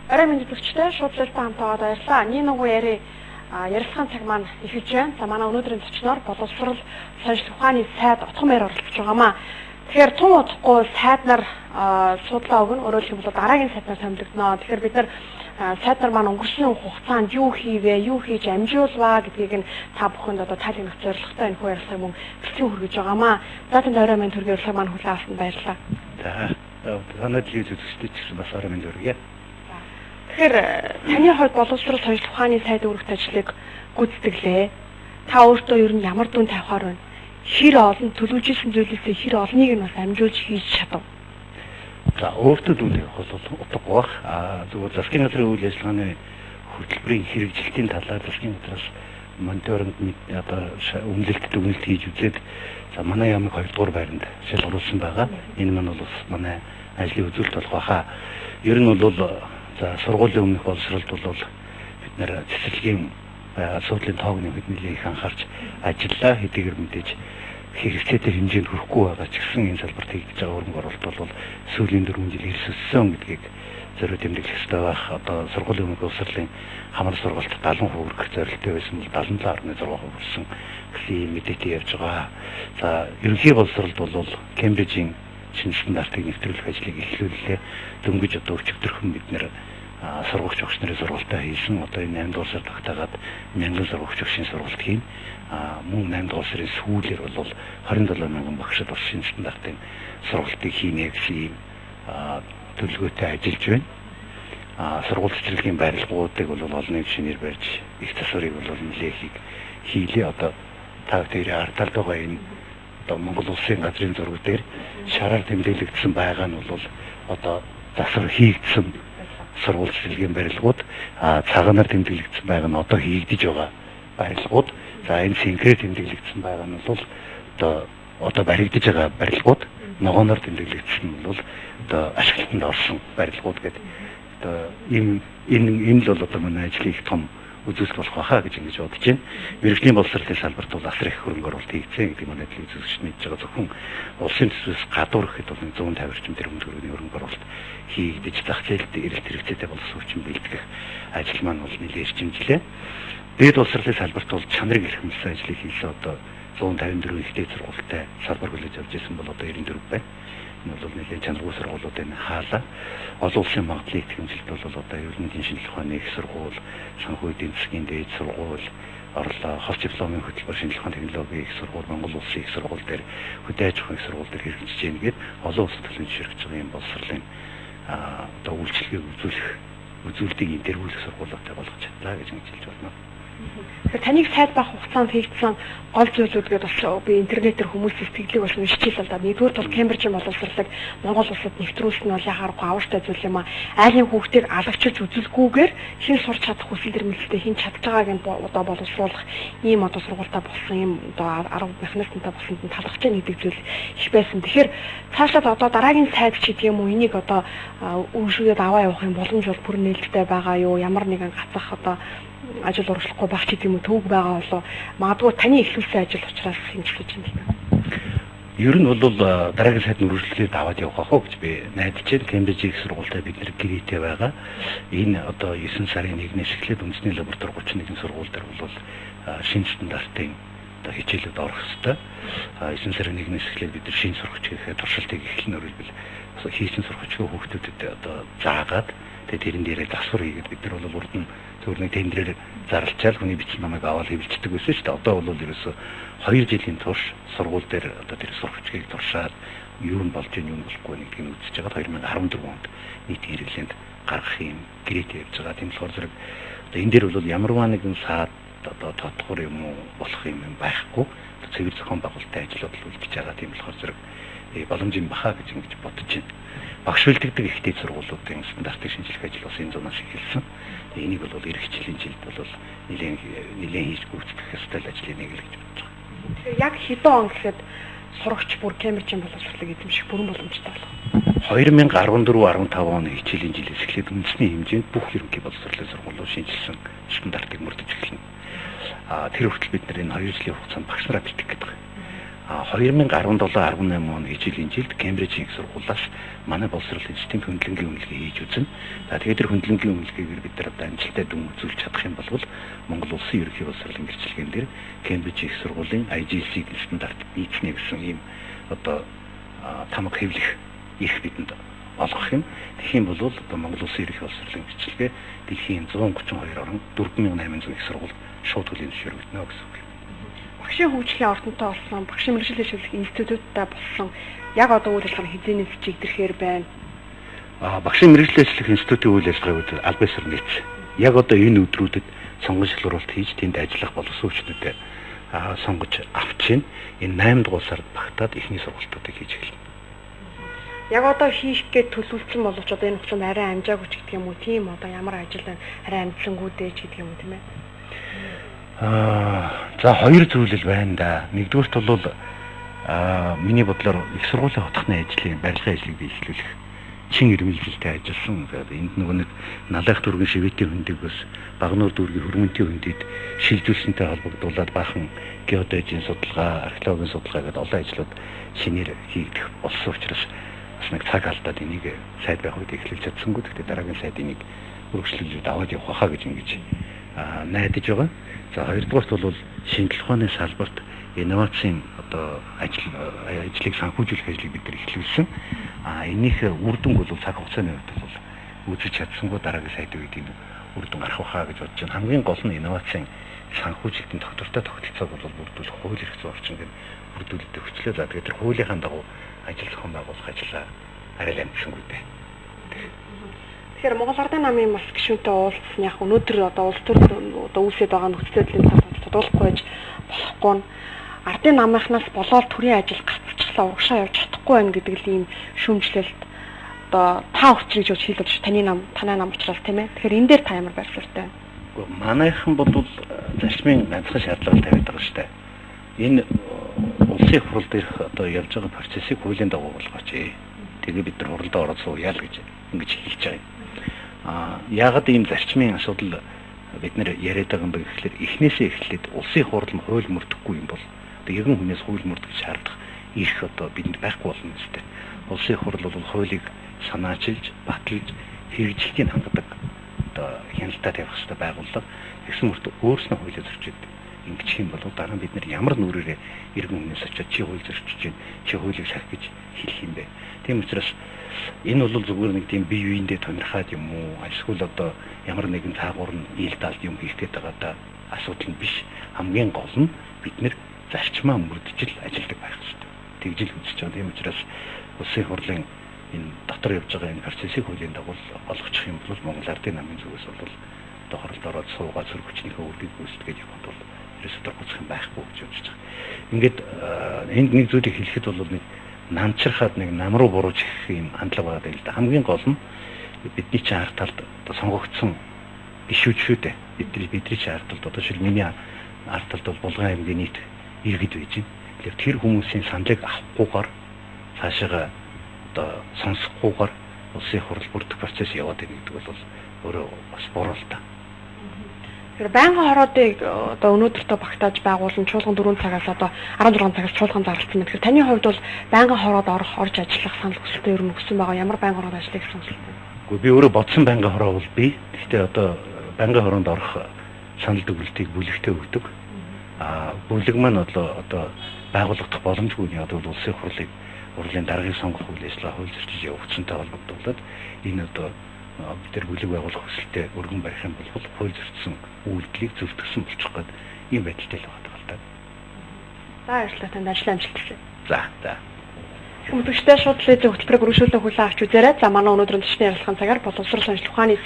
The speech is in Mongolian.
Орой мэнд үзэгчтэй шууд лэлтэй хамт байгаад баярлалаа. Нин угуу яри ярилцлагын цаг маань эхэлж байна. За манай өнөөдрийн зочноор боловсрол соёл ухааны сайд Отгон баяр оролцож байгаамаа. Тэгэхээр тун удахгүй сайд нар судлаа өгнө. Өөрөөр хэлбэл дараагийн сайд нар томилогдоно. Тэгэхээр бид нар сайд нар маань өнгөрсөн хугацаанд юу хийвэ, юу хийж амжуулваа гэдгийг нь та бүхэнд одоо тайлбарлах зорилготой энэ хүү ярилцлага мөн бэлтгэн хүргэж байгаамаа. За танд орой мэнд хүргэе, ярилцлага маань хүлээн авсанд баярлалаа. За танай телевиз үзэгчдэд ч гэсэн бас орой мэнд хүргье. Тэгэхээр таны хувьд боловсрол соёл ухааны сайд үүрэгт ажлыг гүйцэтгэлээ. Та өөртөө ер нь ямар дүн тавихаар байна? Хэр олон төлөвлөжсэн зүйлээсээ хэр олныг нь бас амжуулж хийж чадав? За өөртөө дүн тавих бол утгагүй бах. Зүгээр засгийн газрын үйл ажиллагааны хөтөлбөрийн хэрэгжилтийн талаар засгийн газраас мониторинг одоо өмнөлт дүгнэлт хийж үзээд за манай яамыг 2 дугаар байранд шалгаруулсан байгаа. Энэ маань бол манай ажлын үзүүлэлт болох байхаа. Ер нь бол за сургуулийн өмнөх боловсролд бол бид нэр цэцэрлэгийн асуудлын тоог нэмэхэд нэлээд их анхаарч ажиллаа. Хэдийгээр мэдээж хэрэгцээтэй хэмжээнд хүрэхгүй байгаа ч гэсэн энэ салбарт хийгдэж байгаа хөрөнгө оруулалт бол сүүлийн 4 жил эрс өссөн гэдгийг зориуд тэмдэглэх ёстой байх. Одоо сургуулийн өмнөх боловсролын хамар сургалт 70% хүрэх зорилттой байсан бол 77.6% хүрсэн гэсэн ийм мэдээтэй явж байгаа. За ерөнхий боловсролд бол Кембрижийн шинэ стандартыг нэвтрүүлэх ажлыг эхлүүллээ. Дөнгөж одоо өчигдөрхөн бид нэр сургагч багш нарын сургалтаа хийсэн. Одоо энэ 8 дугаар сар тогтоогаад мянган сургагч багшийн сургалт хийн. Мөн 8 дугаар сарын сүүлээр бол 27 мянган багшид бас шинэ стандартын сургалтыг хийнэ гэсэн ийм төлөвлөгөөтэй ажиллаж байна. Сургууль цэцэрлэгийн барилгуудыг бол олон нийт шинээр барьж их засварыг бол нэлээхийг хийлээ. Одоо та тэр арталд байгаа энэ одоо Монгол улсын газрын зураг дээр шараар тэмдэглэгдсэн байгаа нь бол одоо засвар хийгдсэн сургууль цэцэрлэгийн барилгууд, цагаанаар тэмдэглэгдсэн байгаа нь одоо хийгдэж байгаа барилгууд, за энэ синкрээр тэмдэглэгдсэн байгаа нь бол одоо баригдаж байгаа барилгууд, ногооноор тэмдэглэгдсэн нь бол одоо ашиглалтанд орсон барилгууд гэдэг. Одоо энэ энэ л бол одоо манай ажлын их том үзүүлэлт болох байхаа гэж ингэж бодож байна. Мэргэжлийн боловсролын салбарт бол асар их хөрөнгө оруулалт хийгдсэн гэдэг манай телевиз үзэгчид мэдж байгаа. Зөвхөн улсын төсвөөс гадуур гэхэд бол 150 орчим тэрбум төгрөгийн хөрөнгө оруулалт хийгдэж зах зээлд эрэлт хэрэгцээтэй боловсон хүчин бэлтгэх ажил маань бол нэлээд эрчимжлээ. Дээд боловсролын салбарт бол чанарыг эрхэмлсэн ажлыг хийсэн. Одоо 154 ихтэй сургуультай салбар хүлээж авч ирсэн бол одоо 94 байна. Энэ бол нэлээд чанаргүй сургуулиудын хаалаа. Олон улсын магадлалын итгэмжлэлт бол одоо эрүүл мэндийн шинжилгээ ухааны их сургууль, санхүү эдийн засгийн дээд сургууль, орлоо, хос дипломын хөтөлбөр шинжилгээ ухааны технологийн их сургууль, Монгол улсын их сургууль дээр, хөдөө аж ахуйн их сургууль дээр хэрэгжиж байна гээд олон улсад төлөв зөвшөөрөгдөж байгаа юм боловсролын одоо үйлчилгээг үзүүлэх, үзүүлдгийг дэргүүлэх сургуулиудтай болгож чадлаа гэж ингэж хэлж байна. Тэгэхээр таныг сайд байх хугацаанд хийгдсэн гол зүйлүүд гэдээ бас би интернетээр хүмүүсийн сэтгэлийг бас уншиж л да. Нэгдүгээр бол Кембрижийн боловсролыг Монгол улсад нэвтрүүлсэн нь бол яхаарахгүй авартай зүйл юм а. Айлын хүүхдийг алагчилж үзэлгүйгээр хэн сурч чадах хүсэл эрмэлзэлтэй хэн чадж байгааг нь одоо боловсруулах ийм одоо сургуультай болсон ийм одоо арга механизмтай болсонд нь талархаж байгаа гэдэг зүйл их байсан. Тэгэхээр цаашдаа одоо дараагийн сайд ч гэдэг юм уу энийг одоо үүшгээд аваа явах юм боломж бол бүр нээлттэй байгаа юу? Ямар нэгэн гацах одоо ажил урагшлахгүй байх ч гэдэг юм уу төвөг байгаа болов магадгүй таны эхлүүлсэн ажил учраас ингэж хэлж байна л да. Ер нь бол дараагийн сайд нь үргэлжлээд аваад явах ах уу гэж би найдаж байна. Кембрижийн их сургуультай бид нэр гэрээтэй байгаа. Энэ одоо 9 сарын 1-ээс эхлээд үндэсний лаборатори 31 сургууль дээр бол шинэ стандартын одоо хичээлүүд орох ёстой. 9 сарын 1-ээс эхлээд бид нар шинэ сурагч гэхэд туршилтыг эхлэн өрөлбөл хийсэн сурагчгүй хүүхдүүдэд одоо заагаад тэгээ тэрэн дээрээ засвар хийгээд бид нар бол урд нь зүгээр нэг тендрээр зарлчаал хүний бичсэн намайг аваад хэвлэлцдэг байсан шүү дээ. Одоо бол ерөөсөө 2 жилийн турш сургууль дээр одоо тэр сурагчгийг туршаад юу нь болж ийн юу нь болохгүй гэдгийг үзэж байгаа. 2014 онд нийт хэрэглээнд гаргах юм гэрээтэй явж байгаа. Тийм болохоор зэрэг одоо энэ дээр бол ямарваа нэгэн саад одоо тодхор юм уу болох юм байхгүй. Цэвэр зохион байгуулалтын ажлууд л үлдэж байгаа. Тийм болохоор зэрэг боломж юм баха гэж ингэж бодож байна. Багш бэлтгэдэг ихтэй сургуулиудын стандартыг шинжлэх ажил бас энэ зунаас эхэлсэн. Энийг бол эх хичээлийн жилд бол нэлээд хийж гүйцэтгэх ёстой ажлын нэг л гэж бодож байгаа. Тэгэхээр яг хэдэн он гэхэд сурагч бүр Кембрижийн боловсролыг эзэмших бүрэн боломжтой болох. 2014 15 оны хичээлийн жилээс эхлээд үндэсний хэмжээнд бүх ерөнхий боловсролын сургуулиуд шинжилсэн стандартыг мөрдөж эхэлнэ. Тэр хүртэл бид нар энэ 2 жилийн хугацаанд багш нараа бэлтгэх гэдэг. 2017 18 он хичээлийн жилд Кембрижийн их сургуулиас манай боловсрол институтын хөндлөнгийн үнэлгээ хийж үзнэ. За тэгээд тэр хөндлөнгийн үнэлгээгээр бид нар одоо амжилттай дүн үзүүлж чадах юм бол Монгол улсын ерөнхий боловсролын гэрчлэгэн дээр Кембрижийн их сургуулийн IGC стандарт нийцнэ гэсэн ийм одоо тамга хэвлэх эрх бидэнд олгох юм. Тэгэх юм бол одоо Монгол улсын ерөнхий боловсролын гэрчлэгээ дэлхийн 132 орон 4800 их сургуульд шууд хүлээн зөвшөөрөгдөнө гэсэн үг. Багшийн хөгжлийн ордонтой болсон, багшийн мэргэжил дэвшүүлэх институттай болсон яг одоо үйл ажиллагаа хэзээ чигдэрхээр байна? Багшийн мэргэжил дэвшлэх институтын үйл ажиллагааг аль биесээр нийцсэн. Яг одоо энэ өдрүүдэд сонгон шалгаруулалт хийж тэнд ажиллах боловсон хүчнүүдэд сонгож авч байна. Энэ 8 дугаар сард багтаад эхний сургалтуудыг хийж эхэлнэ. Яг одоо хийх гээд төлөвлөсөн боловч одоо энэ хугацаанд арай амжаагүй ч гэдэг юм уу, тийм одоо ямар ажил байна, арай амжсангүй дээ ч гэдэг юм уу, тийм ээ? За хоёр зүйл л байна да. Нэгдүгээрт бол миний бодлоор их сургуулийн хотхны ажлын барилгын ажлыг би эхлүүлэх чин ирмэлзэлтэй ажилласан. Энд нөгөө нэг Налайх дүүргийн шивэтийн хөндийг бас Багнуур дүүргийн хөрмөнтийн хөндөд шилжүүлсэнтэй холбогдуулаад баахан геодезийн судалгаа, археологийн судалгаа гэдэг олон ажлууд шинээр хийгдэх болсон учраас бас нэг цаг алдаад энийг сайд байх үед эхлүүлж чадсангүй. Гэхдээ дараагийн сайд энийг үргэлжлүүлж аваад явах хаа гэж ингэж найдаж байгаа. За хоёрдугаарт бол шинжлэх ухааны салбарт инновацийн одоо ажлыг санхүүжүүлэх ажлыг бид нар эхлүүлсэн. Энийх үр дүнг бол цаг хугацааны хувьд бол үзэж чадсангүй, дараагийн сайд үед энэ үр дүн гарах байхаа гэж бодож байна. Хамгийн гол нь инновацийн санхүүжилтийн тогтвортой тогтолцоог бол бүрдүүлэх хууль эрх зүйн орчин гэн бүрдүүлэлтийг хүчлээ. За тэгээд тэр хуулийнхаа дагуу ажил зохион байгуулах ажлаа арай л амжсангүй дээ. Тэгэхээр Монгол Ардын намын бас гишүүнтэй уулзсан, яг өнөөдөр одоо улс төр одоо үүсээд байгаа нөхцөл байдлын талаар тодруулахгүй байж болохгүй нь Ардын намынхнаас болоод төрийн ажил гацчихлаа, урагшаа явж чадахгүй байна гэдэг л ийм шүүмжлэлт одоо та хүч гэж хэлээд байна. Таны нам, танай нам учраас тийм ээ. Тэгэхээр энэ дээр та ямар байр суурьтай байна? Манайхан бол зарчмын ганцхан шаардлага тавиад байгаа шүү дээ. Энэ улсын хурал дээрх одоо явж байгаа процессыг хуулийн дагуу болгооч. Тэгээ бид нар хуралдаа ороод сууя л гэж ингэж хэлж байгаа юм. Яагаад ийм зарчмын асуудал бид нэр яриад байгаа юм бэ гэхлээр эхнээсээ эхлээд улсын хурал нь хууль мөрдөхгүй юм бол одоо иргэн хүнээс хууль мөрдөх шаардах эрх одоо бидэнд байхгүй болно шүү дээ. Улсын хурал бол хуулийг санаачилж, баталж, хэрэгжилтийг хангадаг одоо хяналтаа тавих хэрэгтэй байгууллага. Тэгсэн мөртөө өөрснөө хуулийг зөрчиж ингэчих юм бол дараа нь бид нар ямар нүрээрээ иргэн хүнээс очиод чи хууль зөрчиж чинь, чи хуулийг шах гэж хэлэх юм бэ? Тийм учраас энэ бол зүгээр нэг тийм бие биендээ тунирхаад юм уу? Эсвэл одоо ямар нэгэн цаагуур нь ил далд юм хийх гээд байгаа да асуудал нь биш. Хамгийн гол нь бид нэр зарчмаа мөрдөж л ажилладаг байх хэрэгтэй. Тэгж л үзэж байгаа. Тийм учраас улсын хурлын энэ дотор явж байгаа энэ процессыг хуулийн дагуу болгочих юм бол Монгол Ардын намын зүгээс бол одоо хоролд ороод суугаа цөрөг хүчнийхээ үүргийг гүйцэтгээд явахад бол ерөөсөө дургуцах юм байхгүй гэж үзэж байгаа. Ингээд энд нэг зүйлийг хэлэхэд бол нэг намчрахад нэг нам руу бурууж их юм хандлага байгаа юм л да. Хамгийн гол нь бидний чинь ард талд одоо сонгогдсон гишүүд шүү дээ. Бидний чинь ард талд одоо жишээл миний ард талд бол Булган аймгийн нийт иргэд байж байна. Тэгэхээр тэр хүмүүсийн саналыг авахгүйгээр цаашаага одоо сонсохгүйгээр улсын хурал бүрдэх процесс яваад байна гэдэг бол өөрөө бас буруу л да. Тэгэхээр байнгын хороодыг одоо өнөөдөртөө багтааж байгуулсан чуулган 4 цагаас одоо 16 цагаас чуулган зарласан. Тэгэхээр таны хувьд бол байнгын хороод орж ажиллах санал хүсэлтээ ер нь өгсөн байгаа. Ямар байнгын хороод ажиллах гэсэн хүсэлтэй? Үгүй, би өөрөө бодсон байнгын хороо бол би. Гэхдээ одоо байнгын хороонд орох санал дүгнэлтийг бүлэгтээ өгдөг. Бүлэг маань одоо байгуулагдах боломжгүй нь яг бол улсын хурлыг хурлын даргын сонгох үйл ажиллагаа хууль зөрчиж явагдсантай холбогдуулаад энэ одоо бид нар бүлэг байгуулах хүсэлтэд өргөн барих юм бол хууль зөрчсөн үйлдэлийг зөвтгөсөн болчих гээд ийм байдалтай л байгаа л да. За баярлалаа, танд ажил амжилт хүсье. За за. Хүмүүстээ шууд лезийн хөтөлбөрийг өргөжүүлэн хүлээн авч үзээрэй. За манай өнөөдрийн төчний ярилцлагын цагаар боловсрол шинжлэх ухааны